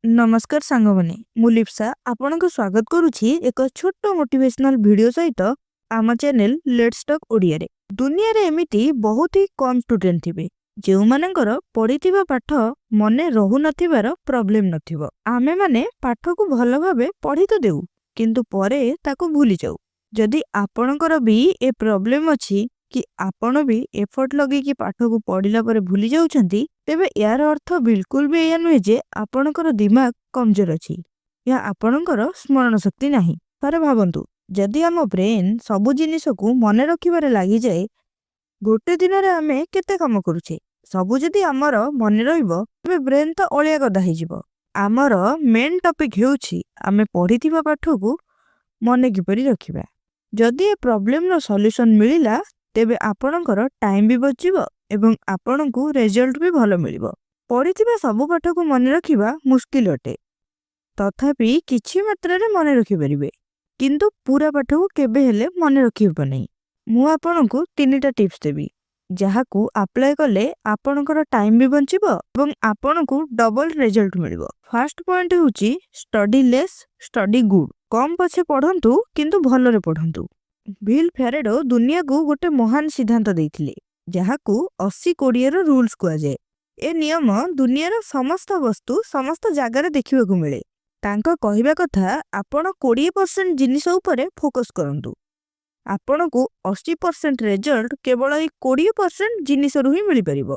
ନମସ୍କାର ସାଙ୍ଗମାନେ, ମୁଁ ଲିପ୍ସା ଆପଣଙ୍କୁ ସ୍ୱାଗତ କରୁଛି ଏକ ଛୋଟ ମୋଟିଭେସନାଲ ଭିଡିଓ ସହିତ ଆମ ଚ୍ୟାନେଲ let's talk ଓଡ଼ିଆରେ। ଦୁନିଆରେ ଏମିତି ବହୁତ ହି କମ୍ ଷ୍ଟୁଡେଣ୍ଟ ଥିବେ, ଯେଉଁମାନଙ୍କର ପଢିଥିବା ପାଠ ମନେ ରହୁନଥିବାର ପ୍ରୋବ୍ଲେମ ନଥିବ। ଆମେମାନେ ପାଠକୁ ଭଲ ଭାବେ ପଢି ତ ଦେଉ, କିନ୍ତୁ ପରେ ତାକୁ ଭୁଲି ଯାଉ। ଯଦି ଆପଣଙ୍କର ବି ଏ ପ୍ରୋବ୍ଲେମ ଅଛି କି ଆପଣ ବି ଏଫର୍ଟ ଲଗେଇକି ପାଠକୁ ପଢିଲା ପରେ ଭୁଲି ଯାଉଛନ୍ତି, ତେବେ ଏହାର ଅର୍ଥ ବିଲକୁଲ ବି ଏଇଆ ନୁହେଁ ଯେ ଆପଣଙ୍କର ଦିମାଗ କମଜୋର ଅଛି ୟା ଆପଣଙ୍କର ସ୍ମରଣ ଶକ୍ତି ନାହିଁ। ଥରେ ଭାବନ୍ତୁ, ଯଦି ଆମ ବ୍ରେନ୍ ସବୁ ଜିନିଷକୁ ମନେ ରଖିବାରେ ଲାଗିଯାଏ, ଗୋଟେ ଦିନରେ ଆମେ କେତେ କାମ କରୁଛେ, ସବୁ ଯଦି ଆମର ମନେ ରହିବ, ତେବେ ବ୍ରେନ୍ ତ ଅଳିଆ ଗଦା ହେଇଯିବ। ଆମର ମେନ୍ ଟପିକ ହେଉଛି, ଆମେ ପଢିଥିବା ପାଠକୁ ମନେ କିପରି ରଖିବା। ଯଦି ଏ ପ୍ରୋବ୍ଲେମର ସଲ୍ୟୁସନ ମିଳିଲା, ତେବେ ଆପଣଙ୍କର ଟାଇମ୍ ବି ବଞ୍ଚିବ ଏବଂ ଆପଣଙ୍କୁ ରେଜଲ୍ଟ ବି ଭଲ ମିଳିବ। ପଢିଥିବା ସବୁ ପାଠକୁ ମନେ ରଖିବା ମୁସ୍କିଲ ଅଟେ। ତଥାପି କିଛି ମାତ୍ରାରେ ମନେ ରଖିପାରିବେ, କିନ୍ତୁ ପୁରା ପାଠକୁ କେବେ ହେଲେ ମନେ ରଖିହେବ ନାହିଁ। ମୁଁ ଆପଣଙ୍କୁ ତିନିଟା ଟିପ୍ସ ଦେବି, ଯାହାକୁ ଆପ୍ଲାଏ କଲେ ଆପଣଙ୍କର ଟାଇମ୍ ବି ବଞ୍ଚିବ ଏବଂ ଆପଣଙ୍କୁ ଡବଲ ରେଜଲ୍ଟ ମିଳିବ। ଫାର୍ଷ୍ଟ ପଏଣ୍ଟ ହେଉଛି, ଷ୍ଟଡି ଲେସ୍, ଷ୍ଟଡି ଗୁଡ୍। କମ୍ ପଛେ ପଢନ୍ତୁ, କିନ୍ତୁ ଭଲରେ ପଢନ୍ତୁ। ବିଲ୍ ପ୍ୟାରେଟୋ ଦୁନିଆକୁ ଗୋଟେ ମହାନ ସିଦ୍ଧାନ୍ତ ଦେଇଥିଲେ, ଯାହାକୁ 80-20ର ରୁଲ୍ସ କୁହାଯାଏ। ଏ ନିୟମ ଦୁନିଆର ସମସ୍ତ ବସ୍ତୁ, ସମସ୍ତ ଜାଗାରେ ଦେଖିବାକୁ ମିଳେ। ତାଙ୍କ କହିବା କଥା, ଆପଣ 20% ଜିନିଷ ଉପରେ ଫୋକସ୍ କରନ୍ତୁ, ଆପଣଙ୍କୁ 80% ରେଜଲ୍ଟ କେବଳ ଏଇ 20% ଜିନିଷରୁ ହିଁ ମିଳିପାରିବ।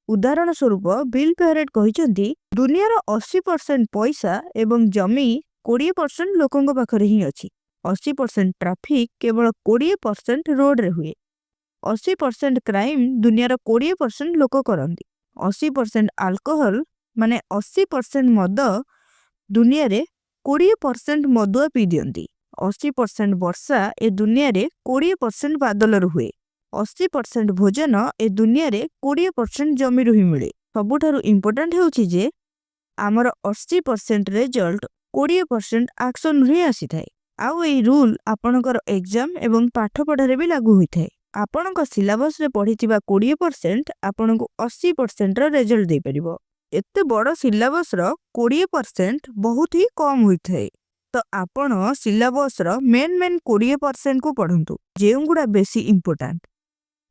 ଉଦାହରଣ ସ୍ୱରୂପ ବିଲ୍ ପ୍ୟାରେଟ କହିଛନ୍ତି, ଦୁନିଆର 80% ପଇସା ଏବଂ ଜମି 20% ଲୋକଙ୍କ ପାଖରେ ହିଁ ଅଛି। 80% ଟ୍ରାଫିକ କେବଳ 20% ରୋଡରେ ହୁଏ। 80% କ୍ରାଇମ ଦୁନିଆର 20% ଲୋକ କରନ୍ତି। 80% ଆଲକୋହଲ, ମାନେ 80% ମଦ, ଦୁନିଆରେ 20% ମଦୁଆ ପିଇ ଦିଅନ୍ତି। 80% ବର୍ଷା ଏ ଦୁନିଆରେ 20% ବାଦଲରୁ ହୁଏ। 80% ଭୋଜନ ଏ ଦୁନିଆରେ 20% ଜମିରୁ ହିଁ ମିଳେ। ସବୁଠାରୁ ଇମ୍ପୋର୍ଟାଣ୍ଟ ହେଉଛି ଯେ ଆମର 80% ରେଜଲ୍ଟ 20% ଆକ୍ସନରୁ ହିଁ ଆସିଥାଏ। ଆଉ ଏଇ ରୁଲ୍ ଆପଣଙ୍କର ଏକ୍ଜାମ ଏବଂ ପାଠପଢ଼ାରେ ବି ଲାଗୁ ହୋଇଥାଏ। ଆପଣଙ୍କ ସିଲାବସରେ ପଢିଥିବା 20% ଆପଣଙ୍କୁ 80%ର ରେଜଲ୍ଟ ଦେଇପାରିବ। ଏତେ ବଡ଼ ସିଲାବସର 20% ବହୁତ ହି କମ୍ ହୋଇଥାଏ। ତ ଆପଣ ସିଲାବସର ମେନ୍ ମେନ୍ 20%କୁ ପଢନ୍ତୁ, ଯେଉଁଗୁଡ଼ା ବେଶୀ ଇମ୍ପୋର୍ଟାଣ୍ଟ।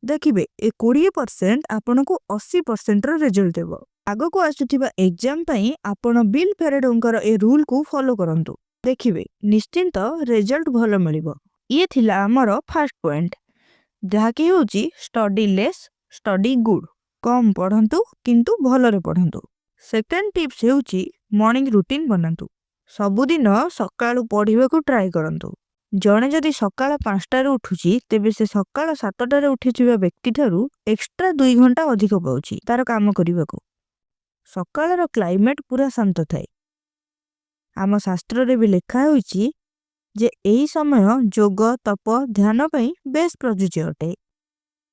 ଦେଖିବେ, ଏ 20% ଆପଣଙ୍କୁ 80%ର ରେଜଲ୍ଟ ଦେବ। ଆଗକୁ ଆସୁଥିବା ଏକ୍ଜାମ ପାଇଁ ଆପଣ ବିଲ୍ ପ୍ୟାରେଟୋଙ୍କର ଏ ରୁଲକୁ ଫଲୋ କରନ୍ତୁ। ଦେଖିବେ, ନିଶ୍ଚିନ୍ତ ରେଜଲ୍ଟ ଭଲ ମିଳିବ। ଇଏ ଥିଲା ଆମର ଫାର୍ଷ୍ଟ ପଏଣ୍ଟ, ଯାହାକି ହେଉଛି ଷ୍ଟଡି ଲେସ୍, ଷ୍ଟଡି ଗୁଡ୍। କମ୍ ପଢନ୍ତୁ, କିନ୍ତୁ ଭଲରେ ପଢନ୍ତୁ। ସେକେଣ୍ଡ ଟିପ୍ସ ହେଉଛି, ମର୍ଣ୍ଣିଂ ରୁଟିନ୍ ବନାନ୍ତୁ। ସବୁଦିନ ସକାଳୁ ପଢିବାକୁ ଟ୍ରାଏ କରନ୍ତୁ। ଜଣେ ଯଦି ସକାଳ 5ଟାରେ ଉଠୁଛି, ତେବେ ସେ ସକାଳ 7ଟାରେ ଉଠୁଥିବା ବ୍ୟକ୍ତିଠାରୁ ଏକ୍ସଟ୍ରା 2 ଘଣ୍ଟା ଅଧିକ ପାଉଛି ତାର କାମ କରିବାକୁ। ସକାଳର କ୍ଲାଇମେଟ ପୁରା ଶାନ୍ତ ଥାଏ। ଆମ ଶାସ୍ତ୍ରରେ ବି ଲେଖା ହୋଇଛି ଯେ ଏହି ସମୟ ଯୋଗ, ତପ, ଧ୍ୟାନ ପାଇଁ ବେଶ ପ୍ରଯୁଜ୍ୟ ଅଟେ।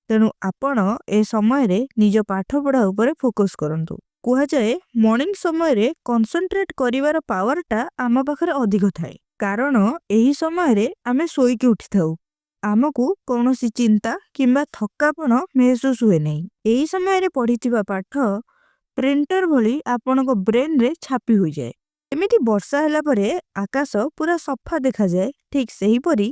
ତେଣୁ ଆପଣ ଏ ସମୟରେ ନିଜ ପାଠପଢ଼ା ଉପରେ ଫୋକସ୍ କରନ୍ତୁ। କୁହାଯାଏ, ମର୍ଣ୍ଣିଂ ସମୟରେ କନସେନ୍ଟ୍ରେଟ କରିବାର ପାୱାରଟା ଆମ ପାଖରେ ଅଧିକ ଥାଏ, କାରଣ ଏହି ସମୟରେ ଆମେ ଶୋଇକି ଉଠିଥାଉ। ଆମକୁ କୌଣସି ଚିନ୍ତା କିମ୍ବା ଥକାପଣ ମେହସୁସ ହୁଏ ନାହିଁ। ଏହି ସମୟରେ ପଢିଥିବା ପାଠ ପ୍ରିଣ୍ଟର ଭଳି ଆପଣଙ୍କ ବ୍ରେନରେ ଛାପି ହୋଇଯାଏ। ଏମିତି ବର୍ଷା ହେଲା ପରେ ଆକାଶ ପୁରା ସଫା ଦେଖାଯାଏ, ଠିକ୍ ସେହିପରି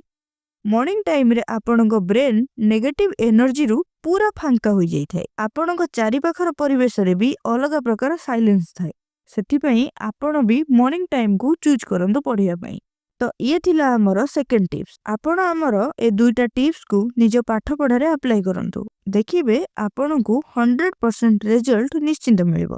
ମର୍ଣ୍ଣିଂ ଟାଇମରେ ଆପଣଙ୍କ ବ୍ରେନ୍ ନେଗେଟିଭ ଏନର୍ଜିରୁ ପୁରା ଫାଙ୍କା ହୋଇଯାଇଥାଏ। ଆପଣଙ୍କ ଚାରିପାଖର ପରିବେଶରେ ବି ଅଲଗା ପ୍ରକାର ସାଇଲେନ୍ସ ଥାଏ। ସେଥିପାଇଁ ଆପଣ ବି ମର୍ଣ୍ଣିଂ ଟାଇମକୁ ଚୁଜ୍ କରନ୍ତୁ ପଢିବା ପାଇଁ। ତ ଇଏ ଥିଲା ଆମର ସେକେଣ୍ଡ ଟିପ୍ସ। ଆପଣ ଆମର ଏ ଦୁଇଟା ଟିପ୍ସକୁ ନିଜ ପାଠପଢ଼ାରେ ଆପ୍ଲାଏ କରନ୍ତୁ। ଦେଖିବେ, ଆପଣଙ୍କୁ 100% ରେଜଲ୍ଟ ନିଶ୍ଚିନ୍ତ ମିଳିବ।